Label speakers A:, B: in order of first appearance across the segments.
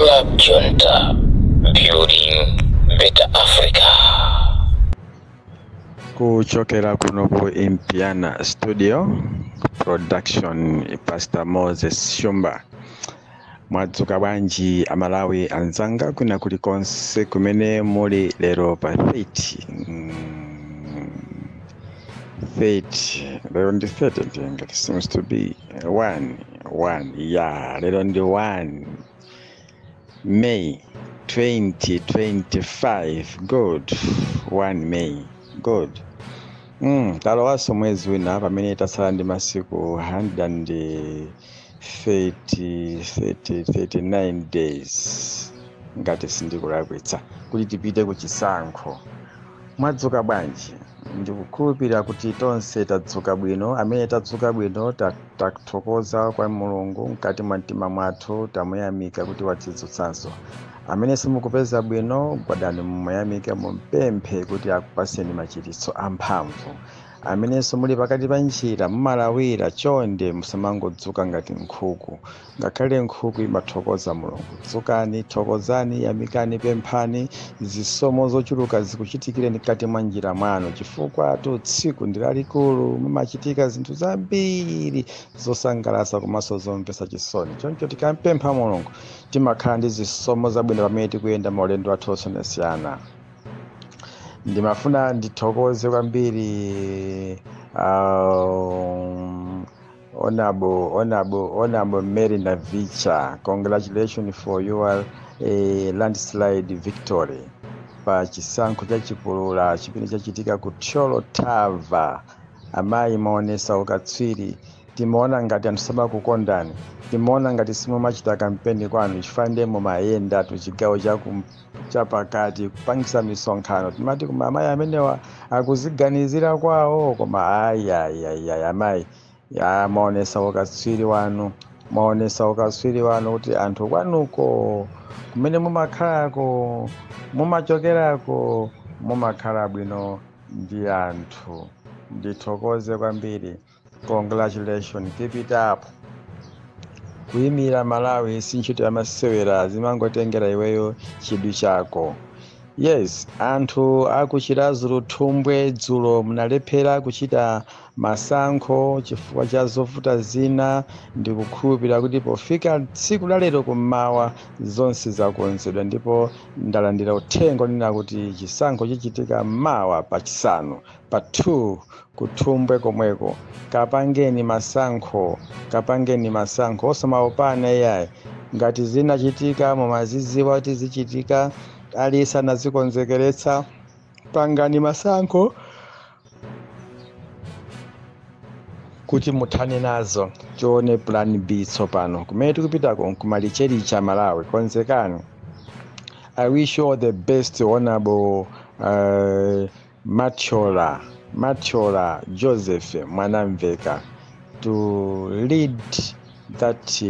A: Club Junta, building better Africa.
B: Kuchokera kuno ku Impiana Studio Production, Pastor Moses Shumba. Mwadzuka bwanji Amalawi anzanga kwina kulikonse kumene muli lero pa 30, 30, lero ndi 30, ndingati seems to be 1 1, yeah, lero ndi 1 May 2025. Good, 1 May, good. Talowanso mwezi wina pamene tasala ndi masiku 130, 30, 39 days, ngati sindikulakwitsa, kuti tipite ku chisankho. Mwadzuka bwanji? Ndikukhulupirira kuti tonse tadzuka bwino. Amene tadzuka bwino, tathokoza kwa Mulungu mkati mwa mtima mwathu, tamuyamika kuti watidzutsanso. Amene simukupeza bwino, gwadani mumuyamike, mumpemphe kuti akupaseni machiritso amphamvu. Amenenso muli pakati pa njira mumalawira, chonde musamangodzuka ngati nkhuku. Ngakhale nkhuku imathokoza Mulungu. Dzukani, thokozani, yamikani, pemphani zisomo zochuluka zikuchitikireni mkati mwa njira mwanu, chifukwa tu tsiku ndi lalikulu, mumachitika zinthu zambiri zosangalatsa komanso zomvetsa chisoni. Choncho tikampempha Mulungu timakhala ndi zisomo zabwino pamene tikuyenda maulendo athu osiyanasiyana. Ndimafuna ndithokoze kwambiri Honorable Mary Navicha. Congratulations for your landslide victory pa chisankho cha chipulula chimene chachitika ku Thyolo Thava. Amayi, maonesa ukatswiri. Timaona ngati anthu samakukondani, timaona ngati simumachita kampeni kwanu, chifukwa ndiye mumayenda tuchigawo chapakati kupangisa misonkhano. Timati koma amayi amenewa akuziganizira kwawo, koma ayi, ayi, ayi, ayi, amayi ya, maonesa ukatswiri wanu, maonesa ukatswiri wanu kuti anthu kwanuko kumene mumakhalako, mumachokerako, mumakhala bwino ndi anthu. Ndithokoze kwambiri. Congratulations, keep it up. Kuyimira Malawi si ntchito yamasewera, zimangotengera iweyo chidwi chako. Yes, anthu akuchita Thumbwe, dzulo munalephera kuchita masankho chifukwa cha zovuta zina. Ndikukhulupirira kuti pofika tsiku la lero kummawa zonse zakonzedwa, ndipo ndalandira uthenga onena kuti chisankho chichitika mawa pachisanu pa 2 kuThumbwe komweko. Kapangeni masankho, kapangeni masankho, osamaopana iyayi. Ngati zinachitika mumaziziwa kuti zichitika, alisa nazikonzekeretsa, pangani masankho kuti muthane nazo. Tione plan B tsopano kumene tikupitako nkumalichericha Malawi. Konzekani. I wish you all the best, Honorable Machola Joseph Mwanamveka, to lead that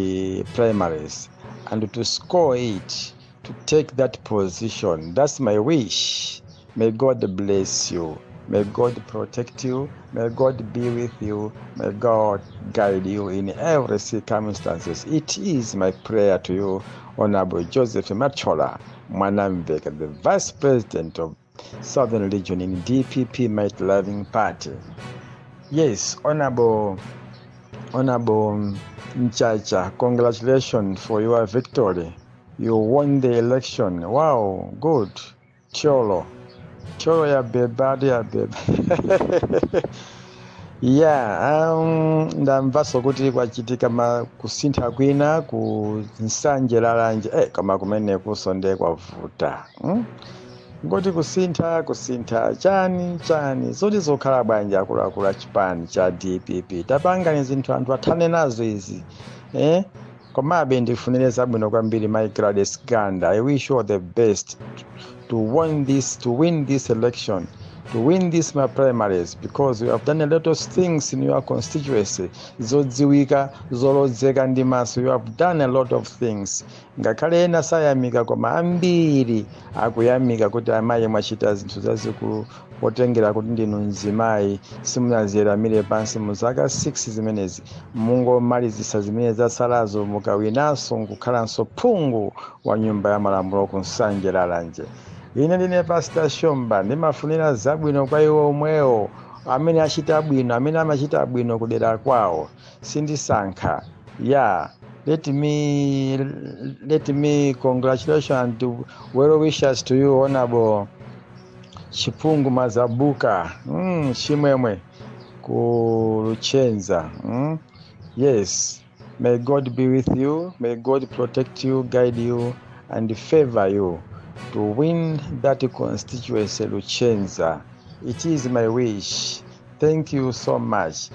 B: primaries and to score it, to take that position. That's my wish. May God bless you. May God protect you. May God be with you. May God guide you in every circumstances. It is my prayer to you, Honorable Joseph Machola Mwanamveka, the Vice President of Southern Region in DPP Might Loving Party. Yes, Honorable Mchacha, congratulations for your victory. You won the election. Wow, good. Thyolo. Thyolo ya beba, ya beba. Yeah, ndamvaso kuti kwachitika kusintha kwina ku Nsanje Lalanje. Koma kumene kusonde kwavuta. Ngoti kusintha, kusintha chani chani, zoti zokhala bwanji? Akuluakulu chipani cha DPP, tapangani zinthu anthu athane nazo izi. Komabe ndifunire zabwino kwambiri Mai Gladys Ganda. I wish you all the best to win this election, to win this my primaries, because you have done a lot of things in your constituency zodziwika, zolodzeka ndi maso. You have done a lot of things. Ngakhale ena sayamika, koma ambiri akuyamika kuti amayi mwachita zinthu zazikulu. Potengera kuti ndinu mzimayi, simunaziyeramire pansi mu zaka 6 zimenezi, mungomalizisa zimene zasalazo, mukawinanso nkukhalanso phungu wa nyumba ya malamulo ku Nsanje Lalanje. Ine ndine Pastor Shumba, ndimafunira zabwino kwa iwo omwewo amene achita bwino, amene amachita bwino kudera kwawo, sindisankha. Yeah, let me congratulations and well wishes to you, Honorable Chipungu Mazabuka, Chimwemwe ku Luchenza. Yes, may God be with you, may God protect you, guide you and favor you to win that constituency, Luchenza. It is my wish. Thank you so much.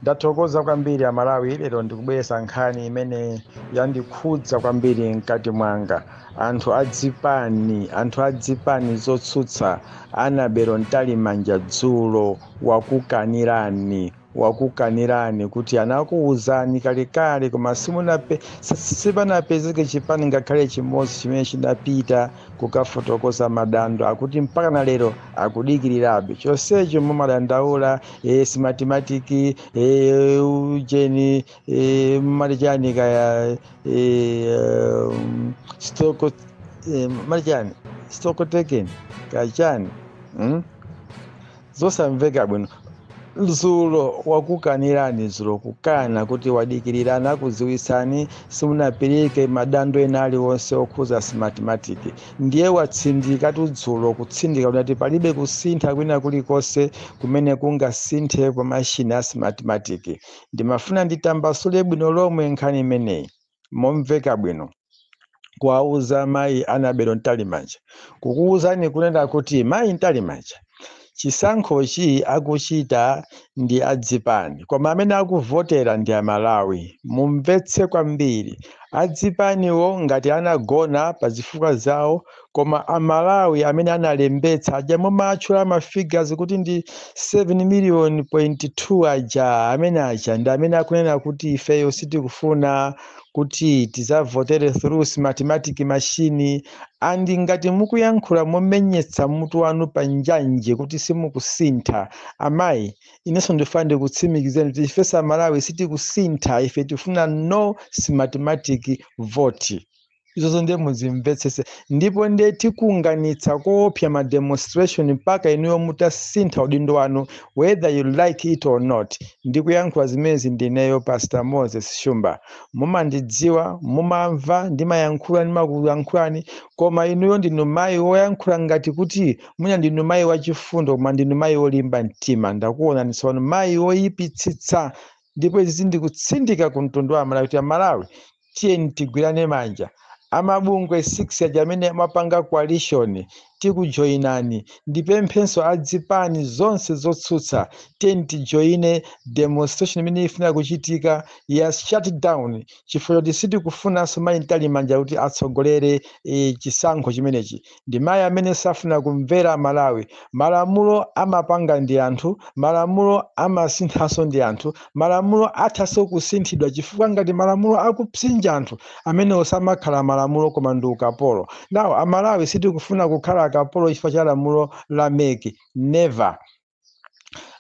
B: Ndathokoza kwambiri Amalawi. Lero ndikubweretsa nkhani imene yandikhudza kwambiri mkati mwanga. Anthu adzipani, anthu adzipani zotsutsa, Annabel Mtalimanja dzulo wakukanirani, wakukanirani kuti anakuwuzani kalekale, koma sipanapezeke chipani ngakhale chimodzi chimene chinapita kukafotokoza madando akuti mpaka na lero akudikirirabe. Chonsecho mumadandaula Smartmatic, ujeni, mumati chani kaya, stock, mati chani, stock taken kachani, Zosamveka bwino. Dzulo wakukanirani, dzulo kukana kuti wadikirirana akudziwitsani, simunapereke madando ena aliwonse okhuza Smartmatic. Ndiye watsindika dzulo, kutsindika kuti palibe kusintha kwina kulikonse kumene kungasinthe kwa mashini a Smartmatic. Ndimafuna nditambasule bwino lomwe nkhani imeneyi momveka bwino, kuwauza mayi Annabel Mtalimanja, kukuwuzani kunena kuti mayi Mtalimanja, chisankhochi akuchita ndi adzipani, koma amene akuvotera ndi Amalawi. Mumvetse kwambiri, adzipaniwo ngati anagona pa zifukwa zawo, koma Amalawi amene analembetsa aja mumatchula ma figures kuti ndi 7 million point 2 aja, amene aja ndi amene akunena kuti ifeyo sitikufuna kuti tizavotere through Smartmatic machine. And ngati mukuyankhula momenyetsa mutu wanu pa njanje kuti simukusintha, amayi, inenso ndifuna ndikutsimikizeni kuti ife Amalawi sitikusintha. Ife tifuna no Smartmatic vote. Izozo ndiye muzimvetsese. Ndipo ndiye tikunganitsa koopsa ma demonstration mpaka inuyo mutasintha udindo wanu, whether you like it or not. Ndikuyankhula zimenezi ndineyo Pastor Moses Shumba. Mumandidziwa, mumamva ndimayankhula, ndimakuyankhulani, koma inuyo ndinu mayi woyankhula ngati kuti mwina ndinu mayi wachifundo, koma ndinu mayi wolimba mtima. Ndakuonani tsopano mayi woyipitsitsa. Ndipo izi ndikutsindika ku mtundu wa Amalawi kuti Amalawi, tiyeni tigwirane manja. Amabungwe 6 aja amene amapanga coalition, tikujoyinani. Ndipemphenso adzipani zonse zotsutsa, tiyeni tijoyine demonstration imene ifuna kuchitika ya shutdown, chifukwa choti sitikufunanso mayi Mtalimanja kuti atsogolere chisankho chimenechi. Ndi mayi amene safuna kumvera Malawi. Malamulo amapanga ndi anthu, malamulo amasinthanso ndi anthu, malamulo athanso kusinthidwa, chifukwa ngati malamulo akupsinja anthu amenewo samakhala malamulo koma ndi ukapolo. Nawo Amalawi sitikufuna kukhala akapolo chifukwa cha lamulo la MEC, never.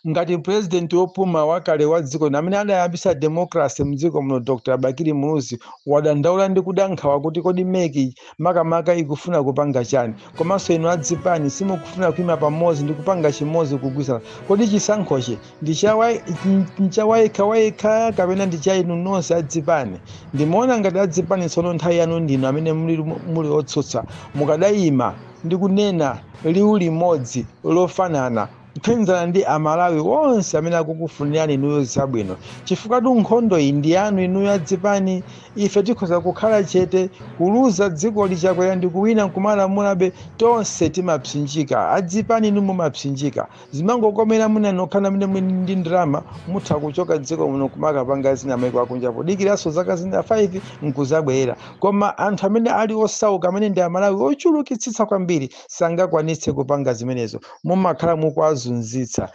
B: Ngati president wopuma wakale wa dziko amene adayambisa democracy mdziko muno, Dr Bakili Muluzi, wadandaula ndi kuda nkhawa kuti kodi MEC makamaka ikufuna kupanga chani? Komanso inu adzipani simukufuna kuima pamodzi ndi kupanga chimodzi, kugwirizana. Kodi chisankhochi ndi cha wayekha kapena ndi cha inu nonse adzipani? Ndimaona ngati adzipani tsono nthawi yanu ndinu amene muli otsutsa, mukadayima ndi kunena liwu limodzi lofanana kuphinzana ndi Amalawi onse amene akukufunirani inuyo zabwino, chifukwa tu nkhondo iyi ndi yanu inuyo adzipani. Ife tikhoza kukhala chete, kuluza dziko lichakwera ndi kuwina nkumalamulabe, tonse timapsinjika. Adzipani inu mumapsinjika, zimangokomera mwina nokha amene muli ndi ndalama, mutha kuchoka dziko muno kumakapanga zina maiko akunja, podikiranso zaka zina 5 nkuzabwerera. Koma anthu amene ali osauka, amene ndi Amalawi ochulukitsitsa kwambiri, sangakwanitse kupanga zimenezo, mumakhala mukuwazunzitsa.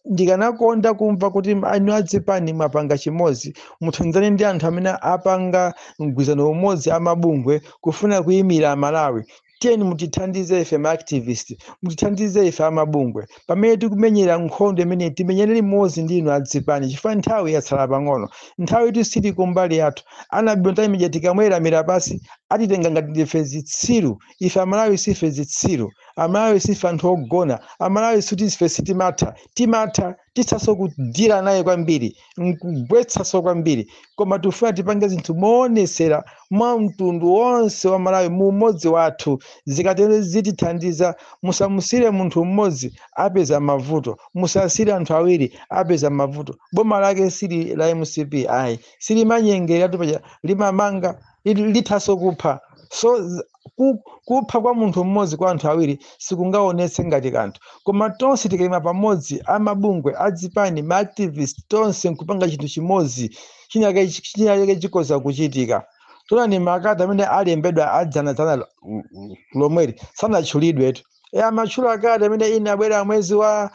B: Ndikanakonda kumva kuti inu adzipani mwapanga chimodzi, muthandizane ndi anthu amene apanga mgwirizano umodzi amabungwe kufuna kuyimira Amalawi. Tiyeni tijoine demonstration imene ikufuna kuchitika ya Tiyeni mutithandize ife ma activist, mutithandize ife amabungwe pamene tikumenyera nkhondo imene timenyere limodzi ndi inu adzipani, chifukwa nthawi yatsala pang'ono. Nthawi itu sili kumbali yathu. Annabel Mtalimanja tikamweramira pasi atitenga ngati ndife zitsiru. Ife Amalawi sife zitsiru, Amalawi sife anthu ogona, Amalawi sikuti ife sitimatha, timatha titsanso kudira naye kwambiri, nkugwetsanso kwambiri, koma tifuna tipange zinthu moonesera mwa mtundu wonse wa Malawi mu umodzi wathu. Zikatero zitithandiza. Musamusire munthu mmodzi apeza mavuto, musasire anthu awiri apeza mavuto. Boma lake sili la MCP ayi, silimanyengera tupaja, limamanga, lithanso kupha. So kupha kwa munthu mmodzi, kwa anthu awiri sikungaonetse ngati kanthu, koma tonse tikayima pamodzi, amabungwe, adzipani, ma activist, tonse nkupanga chinthu chimodzi, chinake chikoza kuchitika. Tonani makata amene alembedwa adzanadzana lomweri sanatchulidwetu. E, amatchula akati amene ine abwera mwezi wa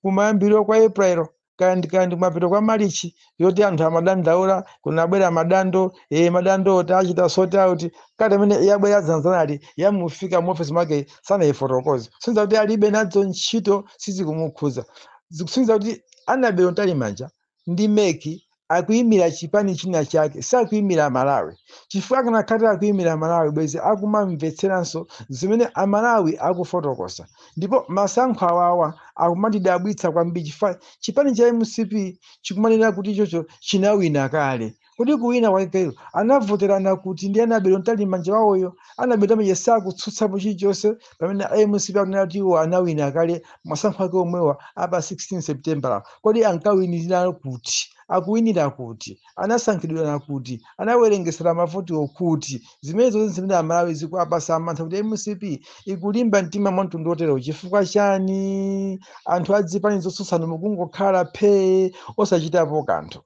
B: kumayambiriro kwa April kandi kumapeto kwa Marichi, yoti anthu amadandaula kunabwera madando, madando tachita sort out. Kati amene yabwera dzanadzanali yamufika mu office mwake sanayifotokoze, sinza kuti alibe nadzo ntchito, sizikumukhuza. Zikusonyeza kuti Annabel Mtalimanja ndi MEC akuyimira chipani china chake, sakuyimira Malawi, chifukwa akanakhala akuyimira Malawi bwezi akumamvetseranso zimene Amalawi akufotokoza. Ndipo masankho awawa akumatidabwitsa kwambiri, chifukwa chipani cha MCP chikumanena kuti chocho chinawina kale. Kuti kuwina kwakeyo anavoterana kuti ndi Annabel Mtalimanja wawoyo? Annabel Mtalimanja sakutsutsapo chilichonse, pamene MCP akunena kuti iwo anawina kale masankho ake omwewa apa 16 September. Kodi ankawinira kuti? Akuwinira kuti? Anasankhidwira kuti? Anawerengesera mavotiwo kuti? Zimene zonse zimene Amalawi zikuapasa amantha kuti MCP ikulimba mtima mwa mtundu otero chifukwa chani? Anthu adzipani zotsutsana mukungokhala phee osachitapo kanthu.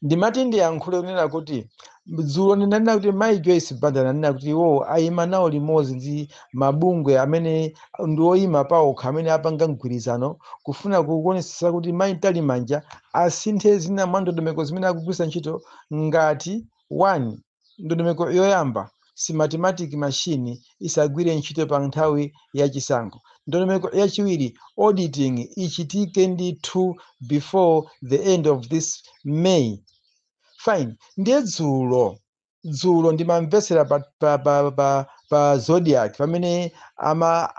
B: Ndimati ndiyankhule kunena kuti dzulo ndinanena kuti Mai Joyce Banda ananena kuti iwowo ayima nawo limodzi ndi mabungwe amene ndi oyima pawokha amene apanga mgwirizano kufuna kuonetsetsa kuti Mai Mtalimanja asinthe zina mwa ndondomeko zimene akugwiritsa ntchito. Ngati 1, ndondomeko yoyamba, Smartmatic machine isagwire ntchito pa nthawi yachisankho. Ndondomeko yachiwiri, auditing ichitike ndithu before the end of this May. Fine. Ndiye dzulo ndimamvetsera pa Zodiak pamene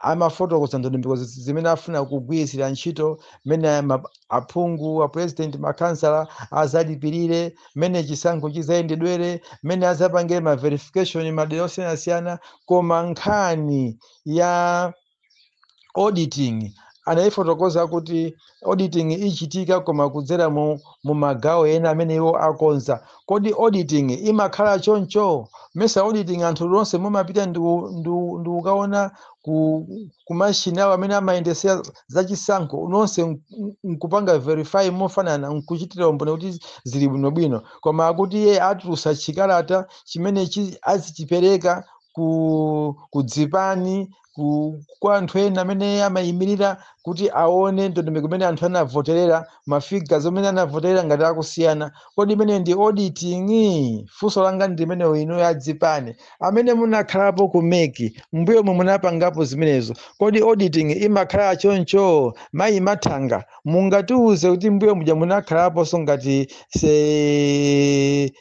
B: amafotokoza ndondomeko zimene afuna kugwiritsira ntchito, mmene aphungu, apresident, makhansala azalipirire, mmene chisankho chizayendedwere, mmene azapangire ma verification madera osiyanasiyana. Koma nkhani ya auditing anayifotokoza kuti auditing ichitika koma kudzera mu magawo ena amene iwo akonza. Kodi auditing imakhala choncho? Mesa auditing anthu lonse mumapita ndi kukaona ku machine awo amene amayendesera zachisankho, nonse nkupanga verify mofanana, nkuchitira umboni kuti zili bwinobwino? Koma akuti iye atulusa chikalata chimene azichipereka ku dzipani, kwa anthu ena amene amayimirira kuti aone ndondomeko imene anthu anavoterera, ma figures amene anavoterera ngati akusiyana. Kodi imene ndi auditing? Funso langa ndi limeneyo. Inu yadzipani amene munakhalapo ku MEC mbuyo mwe munapangapo zimenezo, kodi auditing imakhala choncho? Mayi Mathanga, mungatiuze kuti mbuyo muja munakhalaponso ngati se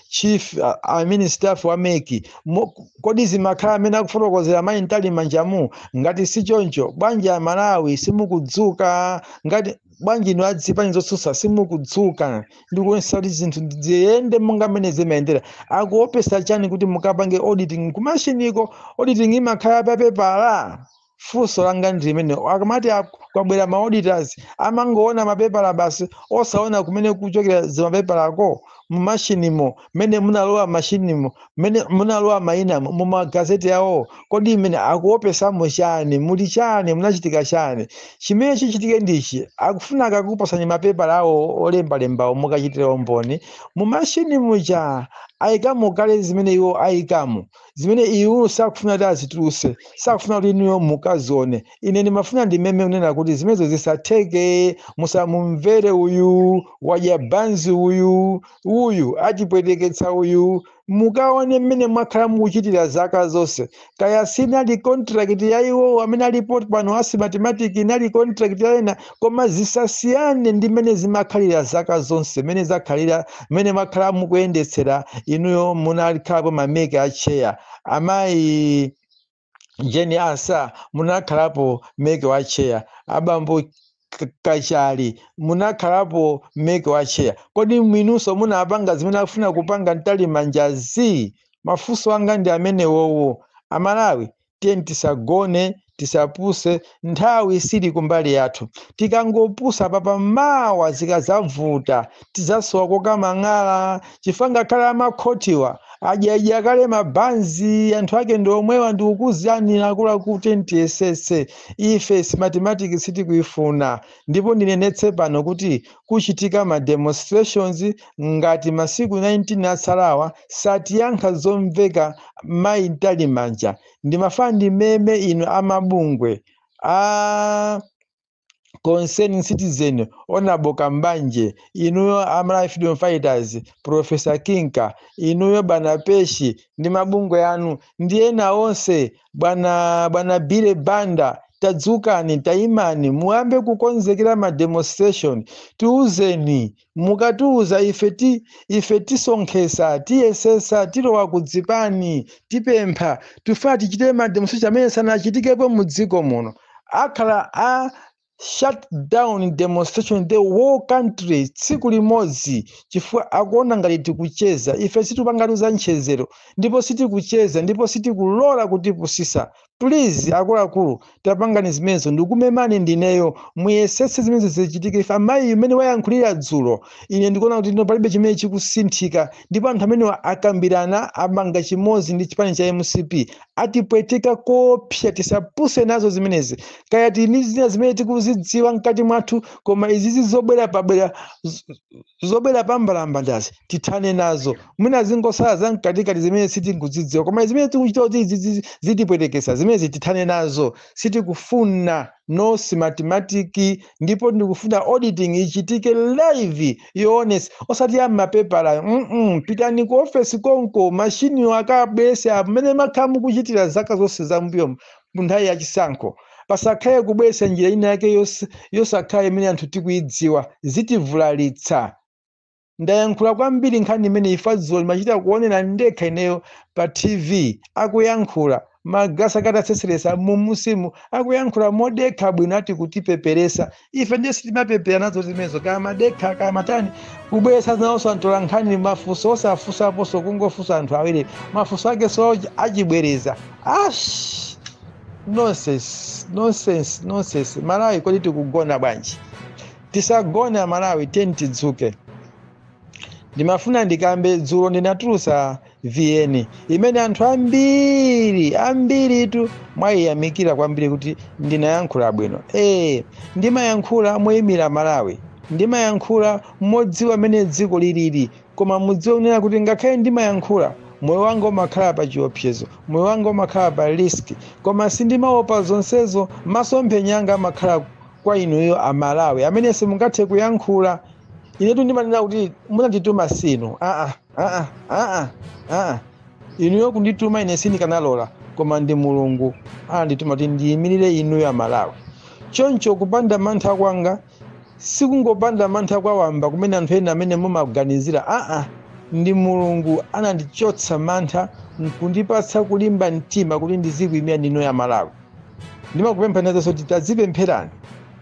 B: chief, I mean staff wa MEC, kodi zimakhala amene akufotokozera Mayi Mtalimanjamu? Ngati si choncho, bwanji Amalawi simukudzuka? Ngati bwanji inu adzipani zotsutsa simukudzuka ndikuonesa kuti zinthu ziyende monga mmene zimayendera? Akuopesa chani kuti mukapange auditing kumashiniko? Auditing imakhala papepala? Funso langa ndi limene. Akamati kwabwera ma auditors, amangoona mapepala basi, osaona kumene kuchokera zimapepalako, mumashinimo mmene munalowa, mashinimo mmene munalowa mayinamo, mumagazeti awo. Kodi imene akuopesamo chani? Muli chani? Munachitika chani? Chimene chichitike ndichi: akufuna akakupasani mapepala awo olembalembawo, mukachitira umboni mumashini muja ayikamo kale zimene iwo ayikamo, zimene iwo sakufuna kuti azituluse, sakufuna kuti inuyo mukazione. Ine ndimafuna ndimeme kunena kuti zimenezo zisatheke. Musamumvere uyu wadya banzi uyu. Uyu achipweteketsa uyu. Mukaone mmene mwakhala mukuchitira zaka zonse. Kaya sinali contract ya iwo amene alipo pano a Smartmatic, inali contract ya ena, koma zisasiyane ndi mmene zimakhalira zaka zonse, mmene zakhalira, mmene mwakhala mukuyendetsera inuyo. Munakhalapo ma MEC a chair, amayi Jane Ansah, munakhalapo MEC wa chair, abambo Kachali, munakhalapo MEC wa chair. Kodi mwinunso munapanga zimene akufuna kupanga Mtalimanjazi? Mafunso anga ndi amenewowo. Amalawi, tiye tisagone, tisapuse. Nthawi sili kumbali yathu. Tikangopusa papa, mawa zikazavuta tidzasowa kokamang'ala, chifukwa ngakhale amakhotiwa adyadya kale mabanzi, anthu ake ndi omwewa. Ndikukuzani akuluakulu, tiyesese. Ife Smartmatic sitikuifuna, ndipo ndinenetse pano kuti kuchitika ma demonstrations ngati masiku 19 atsalawa satiyankha zomveka mayi Mtalimanja. Ndimafuna ndimeme inu amabungwe a Concerned Citizen, Honorable Kambanje, inuyo Amalawi Freedom Fighters, Professor Kinka, inuyo bwana Peshi ndi mabungwe anu ndi ena onse, bwana Bile Banda, tadzukani, tayimani, muyambe kukonzekera ma demonstration. Tiuzeni, mukatiuza ife ife tisonkhesa, tiyesesa, tilowa kudzipani, tipempha. Tifuna tichite ma demonstration amene sanachitikepo mu dziko muno. Akhala a shutdown demonstration the whole country tsiku limodzi, chifukwa akuona ngati tikucheza. Ife situpangatu za mchezero, ndipo sitikucheza, ndipo sitikulola kutipusisa. Please, akuluakulu, tapangani zimenezo. Ndikumemani ndineyo, muyesese zimenezo zichitike. Ife amayi imene wayankhulira dzulo, ine ndikuona kuti ino palibe chimene chikusinthika, ndipo anthu amenewa akambirana, amanga chimodzi ndi chipani cha MCP, atipweteka kopsa. Tisapuse nazo zimenezi. Kaya tini zina zimene tikuzidziwa mkati mwathu, koma izizi zobwera pabwera, zobwera pambalambandazi, tithane nazo. Mwina zingosala zamkatikati zimene sitikuzidziwa, koma zimene tikuchita kuti izizi zitipwetekesa, zimene zitithane nazo. Sitikufuna no Smartmatic, ndipo ndikufuna auditing ichitike live, yoonesa, osati ya mapepala. Pitani ku ofesi konko, mashiniwo akabwese amene makhala mukuchitira zaka zonse zambuyo mu nthawi yachisankho. Pasakhale kubwesa njira ina yake yosakhala imene anthu tikuyidziwa, zitivulalitsa. Ndayankhula kwambiri nkhani imene ifa dzulo limachita kuonera ndekha ineyo pa TV, akuyankhula magalasi akataseseresa mumusimu, akuyankhula modekha bwino, ati kutipeperesa. Ife ndiye sitimapepera nazo zimenezo, kaya madekha kaya matani. Kubweresa nawonso antola nkhani, mafunso osafunsaponso, kungofunsa anthu awiri mafunso ake so achibwereza. Ash, nonsense, nonsense, nonsense! Malawi, kodi tikugona bwanji? Tisagone Amalawi, teni tidzuke. Ndimafuna ndikambe, dzulo ndinatulusa VN imene anthu ambiri ambiritu mwayiyamikira kwambiri kuti ndinayankhula bwino. Ndimayankhula moyimira Malawi, ndimayankhula modziwa mmene dziko lilili, koma mudziwe kunena kuti ngakhale ndimayankhula, moyo wanga umakhala pa chiopsezo, moyo wanga umakhala pa risk, koma sindimaopa zonsezo. Masomphenya anga amakhala kwa inuyo Amalawi amene simungathe kuyankhula. Inetu ndimanena kuti munandituma sinu. Aa, aa, aa, aa, inuyo kundituma ine sindikanalola, koma ndi Mulungu anandituma kuti ndiyimirire inuyo Amalawi. Choncho kupanda mantha kwanga sikungopanda mantha kwa wamba kumene anthu ena amene mumaganizira. Aa, ndi Mulungu anandichotsa mantha nkundipatsa kulimba mtima kuti ndizikuyimira inuyo Amalawi. Ndimakupempha nazonso kuti tazipempherani,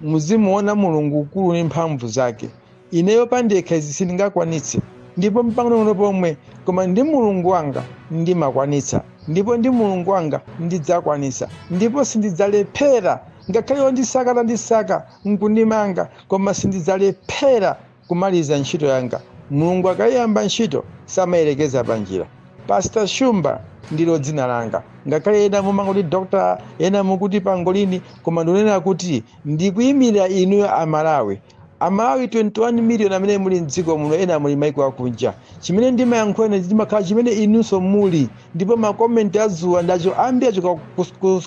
B: muzimuona Mulungu ukulu ndi mphamvu zake. Ineyo pandekha izi sindingakwanitse, ndipo mpang'ono pomwe, koma ndi Mulungu wanga ndimakwanitsa, ndipo ndi Mulungu wanga ndidzakwanitsa, ndipo sindidzalephera. Ngakhale ondisaka tandisaka nkundimanga, koma sindidzalephera kumaliza ntchito yanga. Mulungu akayiyamba ntchito samayerekeza panjira. Pastor Shumba ndilo dzina langa, ngakhale ena mumangoti doctor, ena mukuti pangolini, koma ndikunena kuti ndikuyimirira inuyo Amalawi. Amalawi 21 million amene muli mdziko muno, ena muli maiko akunja. Chimene ndimayankhula ine chimakhala chimene inunso muli. Ndipo makomenti azuwa ndacho ambiri achoka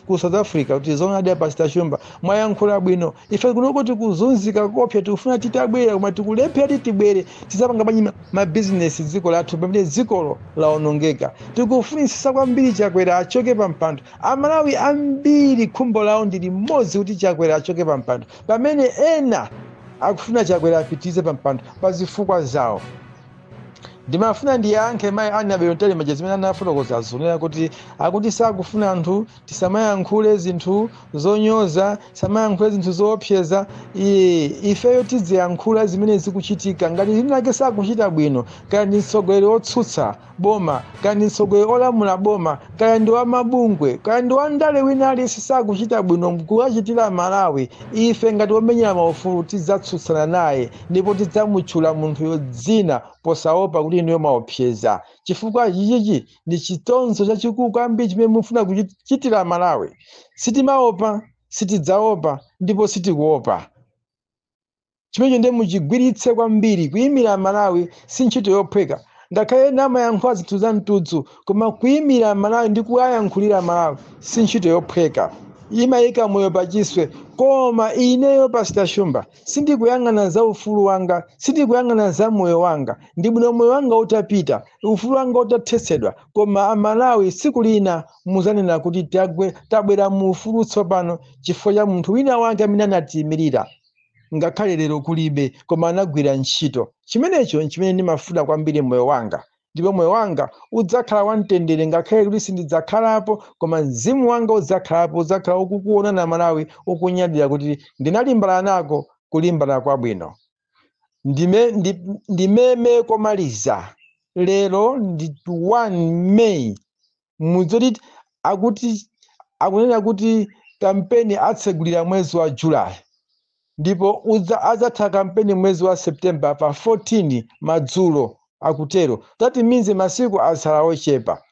B: ku South Africa kuti zoonadi Pastor Shumba mwayankhula bwino. Ife kunoko tikuzunzika kopsa, tikufuna titabwera koma tikulephera kuti tibwere tizapanga panyi mabizinesi dziko lathu pamene dzikolo laonongeka. Tikufunisisa kwambiri Chakwera achoke pa mpando. Amalawi ambiri khumbo lawo ndi limodzi kuti Chakwera achoke pa mpando, pamene ena akufuna Chakwera apitize pa mpando pa zifukwa zawo. Ndimafuna ndiyankhe mayi Annabel Mtalimanja zimene anafotokoza zonena kuti akuti sakufuna anthu tisamayankhule zinthu zonyoza, tisamayankhule zinthu zoopseza. Ifeyo tiziyankhula zimene zikuchitika. Ngati zinake sakuchita bwino, kaya ndi mtsogoleri otsutsa boma, kaya ndi mtsogoleri olamula boma, kaya ndi wamabungwe, kaya ndi wandale wina aliyense sakuchita bwino kuwachitira Malawi, ife ngati omenyera maufulu tidzatsutsana naye ndipo tidzamutchula munthuyo dzina posaopa kuti inuyo maopseza, chifukwa chichichi ndi chitonzo chachikulu kwambiri chimene mufuna kuchitira Malawi. Sitimaopa, sitidzaopa ndipo sitikuopa. Chimenecho ndiye muchigwiritse kwambiri. Kuyimira Malawi si ntchito yophweka, ngakhale ena amayankhula zinthu za mtudzu, koma kuyimira Malawi ndi kuwayankhulira Malawi si ntchito yophweka, imayika moyo pachiswe. Koma ineyo Pastor Shumba sindikuyang'ana za ufulu wanga, sindikuyang'ana za moyo wanga. Ndi bwino moyo wanga utapita, ufulu wanga utathetsedwa, koma Amalawi tsiku lina muzanena kuti tabwera mu ufulu tsopano chifukwa cha munthu wina wake amene anatiyimirira, ngakhale lero kulibe, koma anagwira ntchito. Chimenecho nchimene ndimafuna kwambiri moyo wanga, ndipo moyo wanga udzakhala wamtendere ngakhale kuti sindidzakhalapo, koma mzimu wanga udzakhalapo, udzakhala ukukuona na Malawi ukunyadira kuti ndinalimbana nako kulimbana kwabwino. Ndimeme komaliza lero ndi 1 May, mudzoti akuti akunena kuti kampeni atsegulira mwezi wa July ndipo adzatha kampeni mwezi wa September pa 14 madzulo akutero. That means masiku atsala ochepa.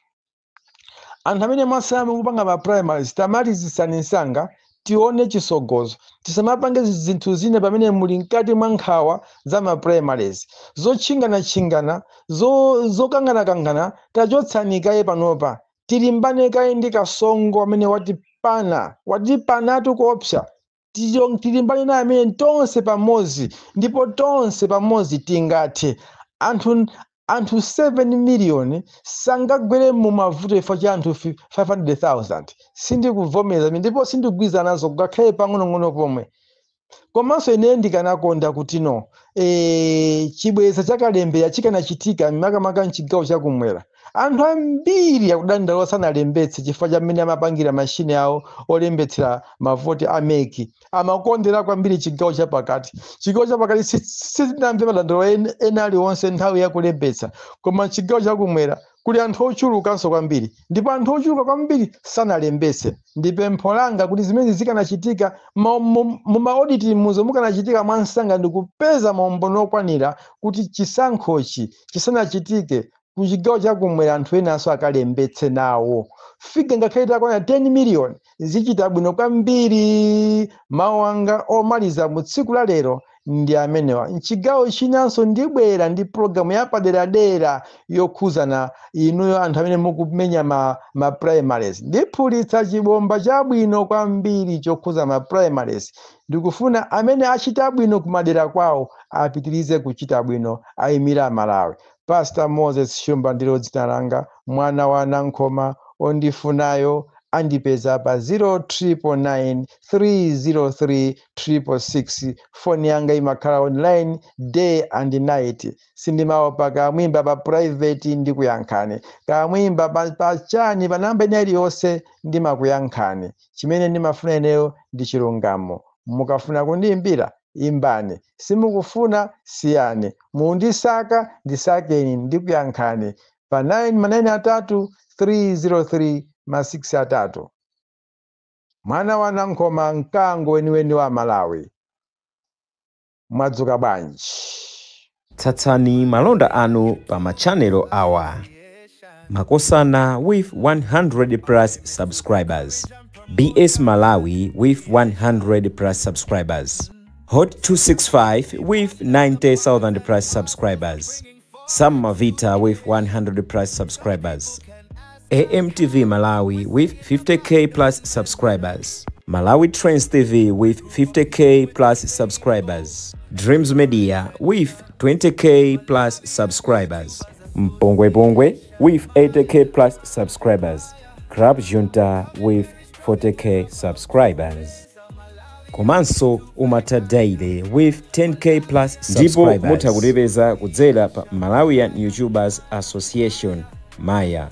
B: Anthu amene mwasala mukupanga ma primaries, tamalizitsani msanga tione chisogozo. Tisamapange zinthu zina pamene muli mkati mwa nkhawa za ma primaries, zotchinganatchingana, zokanganakangana. Tachotsani kaye panopa, tilimbane kaye ndi Kasongo amene watipana, watipanatu koopsa. Tilimbane naye amene tonse pamodzi, ndipo tonse pamodzi tingathe. Anthu 7 million sangagwere mu mavuto chifukwa cha anthu 500,000. Sindikuvomereza ndipo sindikugwirizana nazo ngakhale pang'onong'ono pomwe. Komanso ine ndikanakonda kuti no chibweza chakalembera chikanachitika makamaka mchigawo chakumwera. Anthu ambiri akudandaula sanalembetse chifukwa cha mmene amapangira mashini awo olembetsera mavoti a MEC. Amakondera kwambiri chigawo chapakati. Chigawo chapakati sitinamve madandaulo ena aliwonse nthawi yakulembetsa, koma chigawo chakumwera kuli anthu ochulukanso kwambiri, ndipo anthu ochuluka kwambiri sanalembetse. Ndi pempho langa kuti zimene zikanachitika mu ma-audit muzo mukanachitika mwansanga ndi kupeza maumboni okwanira kuti chisankhochi chisanachitike ku chigawo chakumwera anthu enanso akalembetse nawo. Fika ngakhale takwana 10 million zichita bwino kwambiri. Mawu anga omaliza mu tsiku la lero ndi amenewa. Mchigawo chinanso ndibwera ndi pologalamu yapaderadera yokhuzana inuyo anthu amene mukumenya ma primaries. Ndiphulitsa chibomba chabwino kwambiri chokhuza ma primaries. Ndikufuna amene achita bwino kumadera kwawo apitirize kuchita bwino, ayimira Malawi. Pastor Moses Shumba ndilo dzina langa, mwana wa Nankhoma. Ondifunayo andipeza pa 0999 303 666. Foni yanga imakhala online day and night. Sindimaopa kamwimba pa private ndikuyankhani, kamwimba pa chani, pa namba ina iliyonse ndimakuyankhani. Chimene ndimafuna ineyo ndi chilungamo. Mukafuna kundiyimbira imbani, simukufuna siyani. Mundisaka ndisakeni, ndikuyankhani pa 9 manene atatu 303 ma 6 atatu. Mwana wa Nankhoma, mkango weniweni wa Malawi. Mwadzuka bwanji?
C: Tsatsani malonda anu pa machanelo awa: Makosana with 100 plus subscribers, BS Malawi with 100 plus subscribers. Hot 265 with 90,000 plus subscribers, Sam Mavita with 100 plus subscribers, AMTV Malawi with 50K plus subscribers, Malawi Trends TV with 50K plus subscribers, Dreams Media with 20K plus subscribers, Mpongwe Pongwe with 80K plus subscribers, Crab Junta with 40K subscribers, komanso Umata Daily with 10K plus
B: Ndipo
C: subscribers.
B: mutha kutipeza kudzera pa Malawian YouTubers Association, Maya.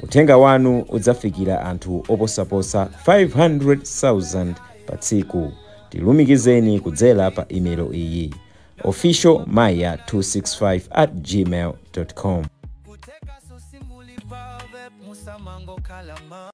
B: Uthenga wanu udzafikira anthu oposaposa 500,000 pa tsiku. Tilumikizeni kudzera pa imelo iyi: officialmaya265@gmail.com.
D: Kuteka sosimuli pave musamango kalama.